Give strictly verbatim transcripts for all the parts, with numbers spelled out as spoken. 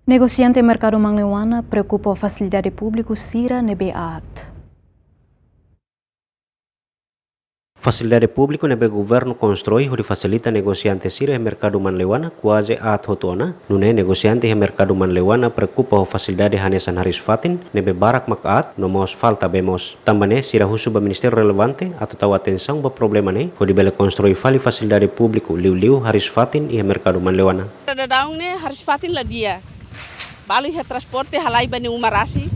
Negosiante merkadu Manleuana preokupa ho fasilidade públiku sira ne'ebé aat. Fasilidade públiku ne'ebé governu konstrui hodi fasilita negosiante sira iha merkadu Manleuana kuaze aat hotu ona. Nune'e negosiante iha merkadu Manleuana preokupa ho fasilidade hanesan hariis-fatin ne'ebé barak mak aat, no mós falta bee moos. Tanba ne'e sira husu ba ministériu relevante atu tau atensaun ba problema ne'e hodi bele konstrui fali fasilidade públiku, liuliu hariis-fatin iha merkadu Manleuana. Daudaun ne'e hariis-fatin la di'ak. Balu iha transporte halai ba nia uma rasik.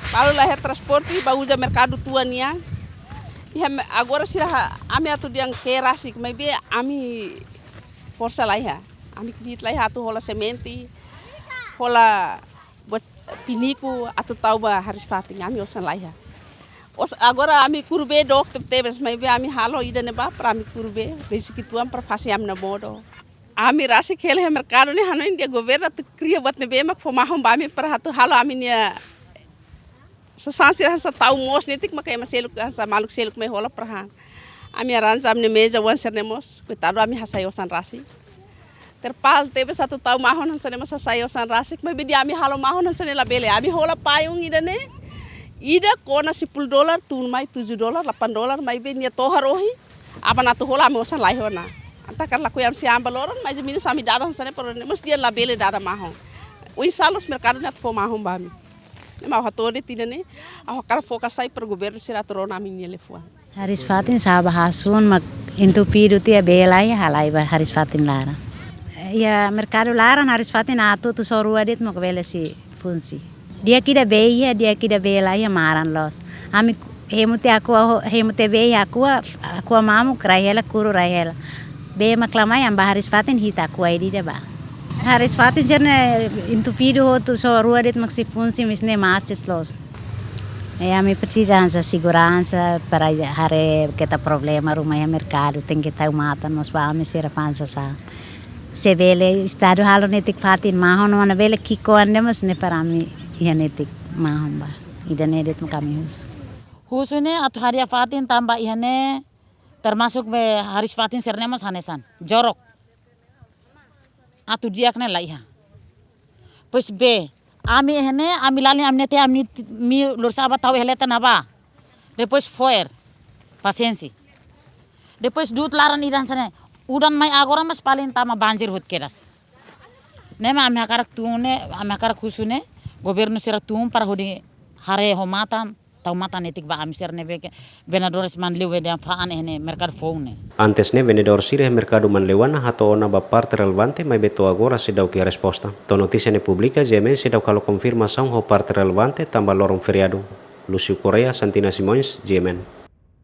Balu la iha transporte ba uza merkadu tua nian. Iha me-, agora sira ha-, ami atu dehan ke'e rasik, maibé ami forsa la iha. Ami kbiit la iha atu hola semente, hola buat piniku atu tau ba hariis-fatin, ami osan la iha. Os-, agora ami kuru bee dook tebetebes, maibé ami halo ida-ne'ebá para ami kuru bee, besik uitoan para fase ami-nia modo. Ami rasik hela iha merkadu ne'e hanoin dehan governu atu kria buat ne'ebé mak fó mahon ba ami para atu halo ami-nia sasán sira hanesan tau moos netik mak ema seluk hanesan maluk seluk mai hola para han. Ami arranja ami-nia meza oan sira-ne'e mós, koitadu ami hasai osan rasik. Terpal tebes atu tau mahon hanesan ne'e mós hasai osan rasik, maibé dehan ami halo mahon hanesan ne'e labele. Ami hola payung ida-ne'e, ida kona sepuluh dolar, tun mai tujuh dolar, delapan dolar, maibé nia tohar ohin, aban atu hola ami osan la iha ona. Entaun karik lakohi ami sei an ba loron, mais ou menus ami dada hanesan ne'e, porém, mós dehan labele dada mahon. Oinsá loos merkadu ne'e atu fó mahon ba ami. Ne'e mak ha'u hato'o de'it ida-ne'e, ha'u hakarak fó kasai para governu sira atu rona ami-nia liafuan. Hariis-fatin sa'e ba hasun mak entupidu tiha, bee la iha, halai ba hariis-fatin laran. Iha merkadu laran hariis-fatin aat hotu, só rua de'it mak bele sei funsi. Di'ak ida bee iha, di'ak ida bee la iha, maran loos. Ami hemu tiha Aqua ho-, hemu tiha bee iha Aqua, Aqua mamuk rai hela, kuru rai hela. Bee mak la mai, ami ba hariis-fatin hi'it Aqua ida-idak ba. Hariis-fatin sira-ne'e entupidu hotu, só rua de'it mak sei funsi, mais ne'e macet loos. E ami presiza hanesan seguransa para haree keta problema ruma iha merkadu, tenke tau matan mós ba ami sira fa'an sasán. Se bele Estadu halo netik fatin mahon, no mós bele ki'ik-oan de'it mós ne'e para ami iha netik mahon ba. Ida-ne'e de'it mak ami husu. Husu ne'e atu hadi'a fatin tanba iha ne'e termasuk be hariis-fatin sira-ne'e mós hanesan jorok. Atu di'ak ne'e la iha. Depois bee, ami iha ne'e, ami lalin ami-nia tiha, ami-nia ti-, mi lurus aba tau iha leten ne'ebá. Depois fo'er, pasiénsia. Depois du'ut laran ida hanesan ne'e, udan mai agora mós paling tama banjir hotu kedas. Ne'e mak ami hakarak tun ne'e, ami hakarak husu ne'e, governu sira tun para hodi haree ho matan, tau matan netik ba ami sira ne'ebé ke vendedores Manleuana fa'an iha ne'e merkadu foun ne'e. Antes ne'e vendedór sira iha merkadu Manleuana hato'o ona ba parte relevante, maibé to'o agora seidauk iha resposta. To'o notísia ne'e publika, G M N seidauk halo konfirmasaun ho parte relevante tanba loron feriadu. Lúcio Correia, Santina Simões, G M N.